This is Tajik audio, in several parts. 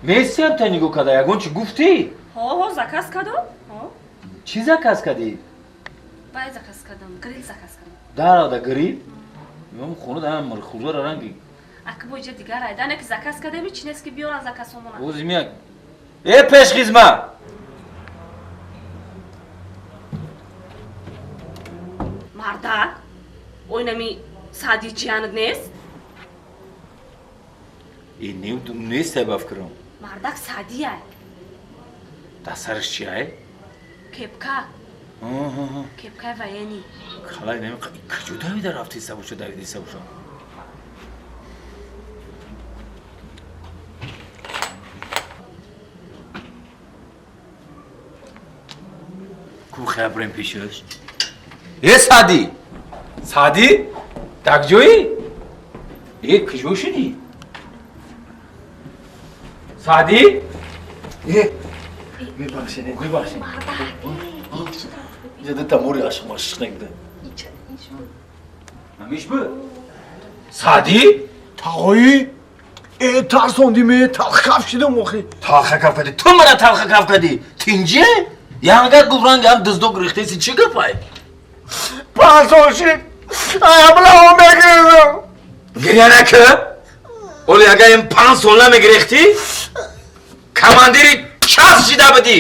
Месиям та нигоҳ када, ягон чи гуфтӣ? Ҳо, ҳо, заказ кадам. Ҳо. Чӣ заказ кадӣ? Вай заказ кадам, грил заказ кадам. Дарада грил? Меом хона да мирхӯрзара ранги. Аки бо иҷа дигар айда, не ки заказ кадами, чи нест ки биёран заказҳомона. Ози мия. Э пешхизмат! Мардак, ойнами Саъди ҷиянат нест? Э нест ай ба фикрам. Мардак Саъдияй. Дар сараш чи ай? Кепка. Кепкаи военӣ. Халай нами куҷо давида рафтиста боша, давидиста боша? Ку хабрем пешаш? Э Саъдӣ! Саъдӣ? Дар куҷоӣ? Э куҷо шудӣ? Саъдӣ? Э мебахшед, мебахшед. Инҷа дута мори ашқмашиқ нагида. Намиш бу? Саъдӣ? Тағоӣ? Э тарсондӣ ме, талхакаф шидам охи. Талхакаф кардӣ? Ту мана талхакаф кардӣ? Тинҷе? Янгар гуфт ранги ҳам дуздо гирифтеси чӣ гапай? 5 сол шид. Ай ҳамла мегирифтам. Гиря накун. Оли агар ин 5 сол намегирехтӣ, командири час шида будӣ.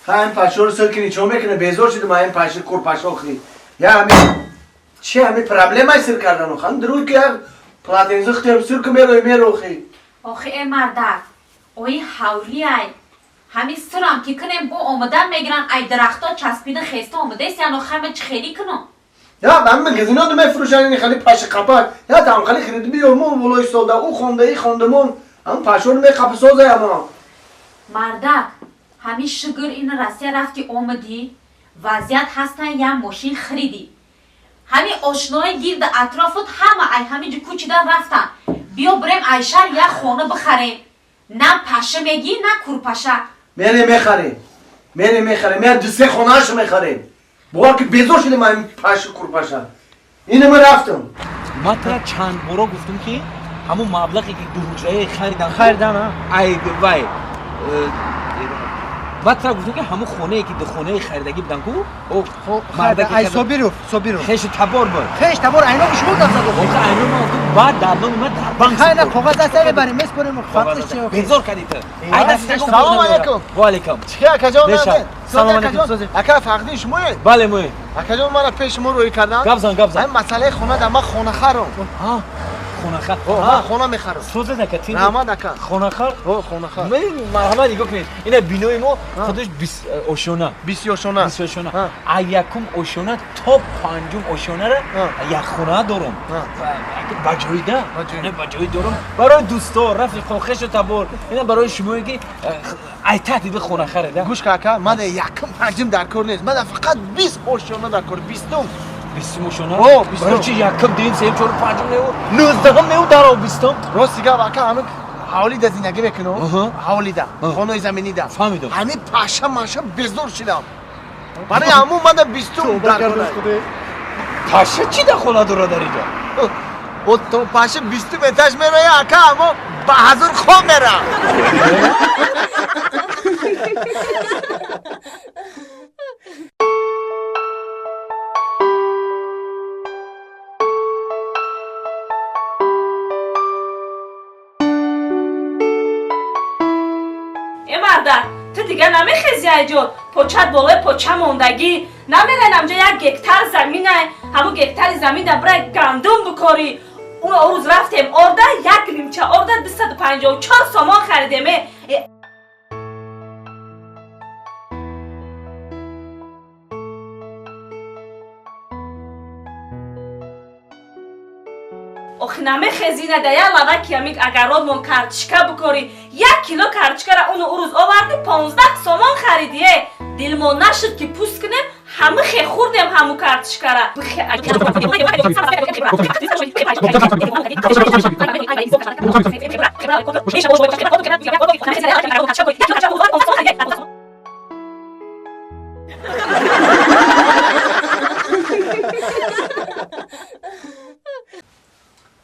Ха ин пашоро сир кини чо мекунӣ? Безор шидам ин паши курпашохи. Я ҳами чи ҳами проблемаи сир кардану хан дуруд ки як платензӣ хтем сир ку мерои мерохи. Охи э мардак, ои ҳавлиай. Ҳами сирам ки кунем бо омадан мегиран ай дарахто часпида хеста омадаст, яно хама чӣ хелӣ кунам? Я ҳами магазино ду мефурӯшанд ини хали паши қапак. Я там хали хириди биёр мо болои столда ӯ хонда и хондамон ҳам пашоро меқаписозай ама. Мардак, ҳами шугр ин Россия рафти омадӣ, вазъият ҳастан я мошин хиридӣ. Ҳами ошнои гирди атрофут ҳама ай ҳами ҷо кӯчидан рафтан. Биё бирем ай шаҳр як хона бихарем. На паша мегӣ, на курпаша. Мерем мехарем. Мерем мехарем. Я ду се хонаашо мехарем. Бовар ки безор шудем ин паши курпаша. Ина ман рафтам. Ман тара чанд боро гуфтам ки ҳамун маблағе ки ду ҳуҷрае харидан харидан, ай вай ман тара гуфтам ки ҳамун хонае ки ду хонае харидагӣ будан ку ай Собиров, Собиров. Хешу табор буд. Хеш табор айно ки шумо гап зад. Охи айно ман гуфтам баъд дар номи ман дар банк. Хайна коғаз даста мебарем, меспорем фарқиш чи. Безор кардӣ ту. Ай даст Салом алейкум. Ва алейкум. Чӣ акаҷон? Салом алейкум. Ака фақди шумоед? Бале моед. Акаҷон мана пеш шумо рӯй кардан. Гап зан, гап зан. Ай масъалаи хона да ман хонахарам. Ҳа. Хонахар. Ман хона мехарам. Созед ака тин. Раҳмат ака. Хонахар? Ҳо, хонахар. Марҳамат нигоҳ кунед. Ина бинои мо худаш 20 ошёна. 20 ошёна. 20 ошёна. А якум ошёна то панҷум ошёнара як хона дорам. Ба ҷойда. Ба ҷой дорам. Барои дӯсто, рафиқо, хешу табор. Ина барои шумое ки ай таҳти хона харида. Гӯш кун ака, ман якум панҷум дар кор нест. Ман фақат 20 ошёна дар кор, 20-ум. 20 ошёна? Ҳо, 20-ум. Барои чи якум, дуюм, сеюм, чорум, панҷум неу, 19-ум неу даро 20-ум? Рости гап ака, ҳамин ҳавлида зиндагӣ мекунам. Ҳавлида, хонаи заминида. Фаҳмидам. Ҳамин паша маша безор шидам. Барои ҳамун ман 20-ум дар кор. Паша чӣ дар хона дорад дар инҷо? О то паша 20-ум этаж мерояд ака, аммо ба ҳазур хоб мерам. Э мардак, ту дига намехези айҷо, почат болои поча мондагӣ. Намерай намҷо як гектар заминай, ҳамун гектари замин да бирай гандум бикорӣ. Уно рӯз рафтем орда, як нимча орда 254 сомон харидем. Э охи намехези на да як лаваки ҳамин агародмон картишка бикорӣ. 1 кило картишкара уно рӯз оварди 15 сомон харидӣ. Э дилмон нашуд ки пӯст кунем, ҳама хе хӯрдем ҳаму картишкара.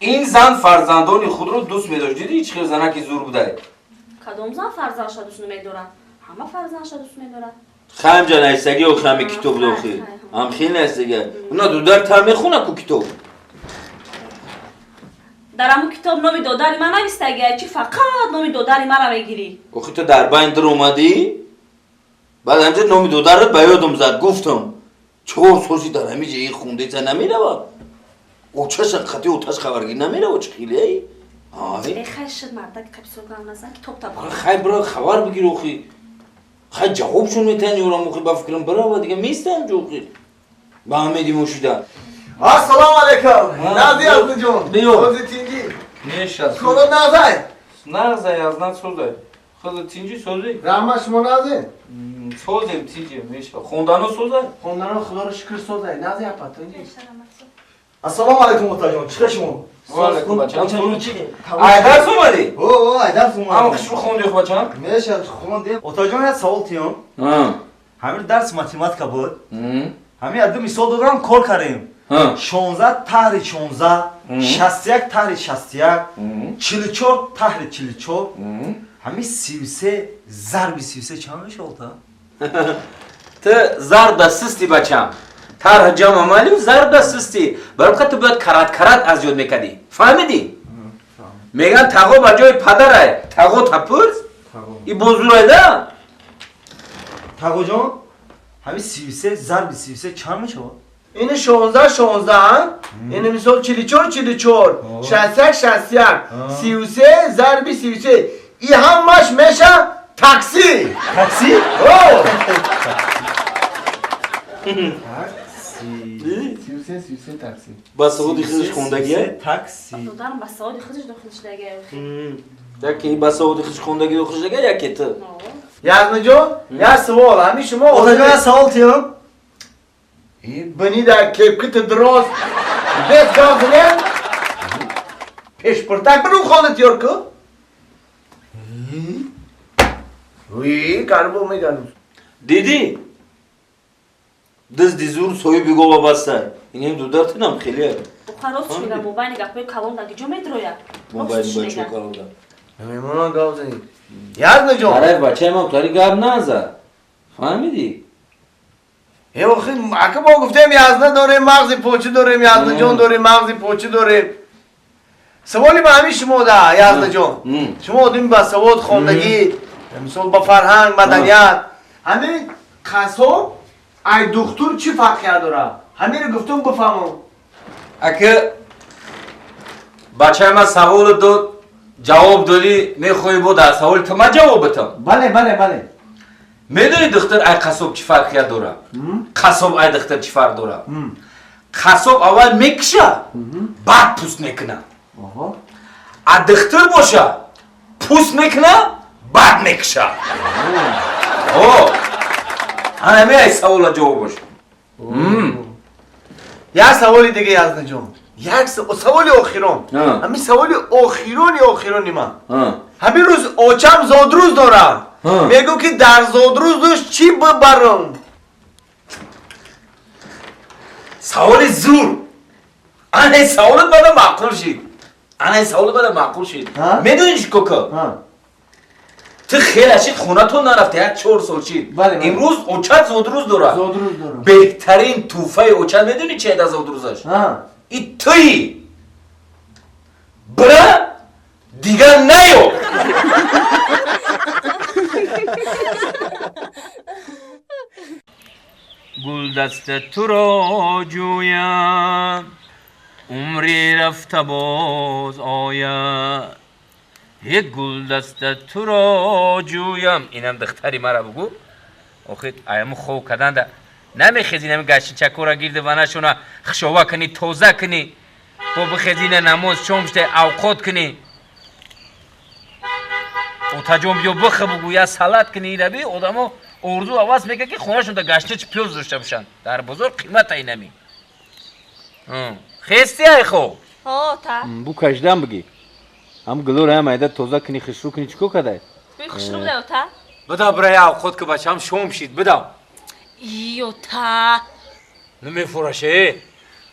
Ин зан фарзандони худро дӯст медошт. Дидӣ чӣ хел занаки зур будай? Кадом зан фарзандша дӯст намедорад? Ҳама фарзандша дӯст медорад. Хаимҷа наистагӣ охи ҳами китоб дохи. Ҳам хел наистагӣ. Уна дудар та мехона ку китоб. Дар ҳамун китоб номи додари ман навистагӣ, чи фақат номи додари мара мегирӣ? Охи ту дар байн дир омадӣ? Баъд ҳамҷа номи додарат ба ёдам зад, гуфтам. 4 соли дар ҳамин ҷа ин хундеца намерава. Очаша қати оташ хабаргир намерава, чӣ хеле? Ай. Э, хай шуд, мардак қабисо гап назан, китоб та бихон. Хай бира хабар бигир охи. Хай ҷавобшон метан ёрам охи, ба фикрам бирава дига местам ҷо охи. Ба ҳамеди мошида. Ассалому алайкум. Нази Азниҷон. Биё. Сози тинҷи. Нешаст. Коро назай. Назай, аз созай. Хоза тинҷи сози. Раҳмат шумо нази? Созем тинҷи меша. Хондано созай? Хондано худоро шукр созай. Нази апа тинҷи. Ассалому алайкум отаҷон. Чӣ шумо? Ва алайкум бачам. Ай дарс омадӣ? О, ай дарс омадам. Ҳама хушрӯ хондӣ хуб бачам? Меша хондем. Отаҷон як савол тиём. Ҳамин дарс математика буд. Ҳамин як ду мисол додам, кор кардем. 16 таҳри 16, 61 таҳри 61, 44 таҳри 44. Ҳамин 33 зарби 33 чанд мешавад? Ту зарб да систи бачам. Тарҳ ҷамъ амалию зарб да систи. Барои ту бояд карат-карат аз ёд мекардӣ. Фаҳмидӣ? Меган тағо ба ҷои падарай. Тағо тапурс? И бозурай да? Тағоҷон, ҳамин 33 зарби 33 чанд мешавад? Ини 16 16, ини мисол 44 44, 61 61, 33 зарби 33. И ҳамаш меша такси. Такси? О! Такси. 33 33 такси. Ба саводи худаш хондагия? Такси. Додарам ба саводи худаш дохил шудагия. Яке ба саводи худаш хондагӣ дохил шудагия, яке ту. Язниҷон, як савол, ҳамин шумо Отаҷон як савол тиём. Бини дар кепкит дроз бес гавзне пешпуртак биру хона тиёр ку. Уи, карбо меганус. Дидӣ? Дизди зур соҳиби гова бастай. Инем дудартинам хеле. Охар рост мегам, мобайни гапҳои калон да гиҷо медрояд. Мобайни бачаҳо калон да. Мемонан гавзани. Язниҷон. Барай бачаи ман тари гап наза. Фаҳмидӣ? Э, охи, ака мо гуфтем язна дорем, мағзи почи дорем, язнаҷон дорем, мағзи почи дорем. Саволи ба ҳамин шумо да, язнаҷон. Шумо одами ба савод хондагӣ, мисол ба фарҳанг, маданият. Ҳамин қассоб ай духтур чӣ фарқия дорад? Ҳаминро гуфтум бифаҳмам. Ака бачаи ман саволо дод, ҷавоб додӣ, мехоҳӣ бо дар саволи ту ман ҷавоб битам? Бале, бале, бале. Медонӣ духтур ай қассоб чӣ фарқия дорад? Қассоб ай духтур чӣ фарқ дорад? Қассоб аввал мекиша, баъд пӯст мекунад. А духтур боша, пӯст мекунад, баъд мекиша. О, ҳамин ай савола ҷавоб боша. Як саволи дига Язнаҷон. Як саволи охирон. Ҳамин саволи охирони охирони ман. Ҳамин рӯз очам зодрӯз дорад. Мегӯ ки дар зодрӯзаш чӣ бибарам? Саволи зур. Ана саволот бада маъқул шид. Ана саволот бада маъқул шид. Медонӣ чӣ кока? Ту хеле шид хонатон нарафта, як 4 сол шид. Имрӯз очат зодрӯз дорад. Зодрӯз дорад. Беҳтарин тӯҳфаи очат медонӣ чи дар зодрӯзаш? И туи. Бира дигар наё. Гулдаста туро ҷӯям, умри рафта боз ояд. Як гулдаста туро ҷӯям. Инам духтари мара бугӯ. Охир аяму хов карданда намехези, нами гаштичакора гирди ванашона хушова кунӣ, тоза кунӣ, бо бихези ина намоз шом шуда авқот кунӣ. Отаҷон биё бихӯ бугӯ, я салат кунӣ. Ираби одамо орзу аваз мекунад ки хонашон да гаштич пиёз дошта бошанд. Дар бозор қимата инами. Хести ай хов? Ҳо, та. Бу кашидан бигӣ. Ҳам гулора ҳам айда тоза кунӣ, хушрӯ кунӣ, чӣ кор кадай? Бӯи хушрӯ буда, ота? Буда, бирай авқот ки бачаам шом шид, бидав. И, ота. Намефураше.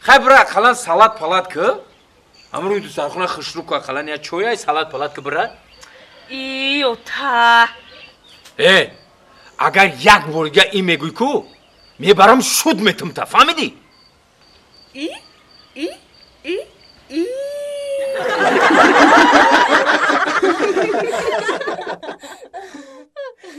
Хай бира ақаллан салат палат ки. Ҳамрӯи дустархона хушрӯ ку, ақаллан я чой ай салат палат ки бира. И ота. Э, агар як борига и мегӯй ку, мебарам шуд метум та, фаҳмидӣ? И и и и.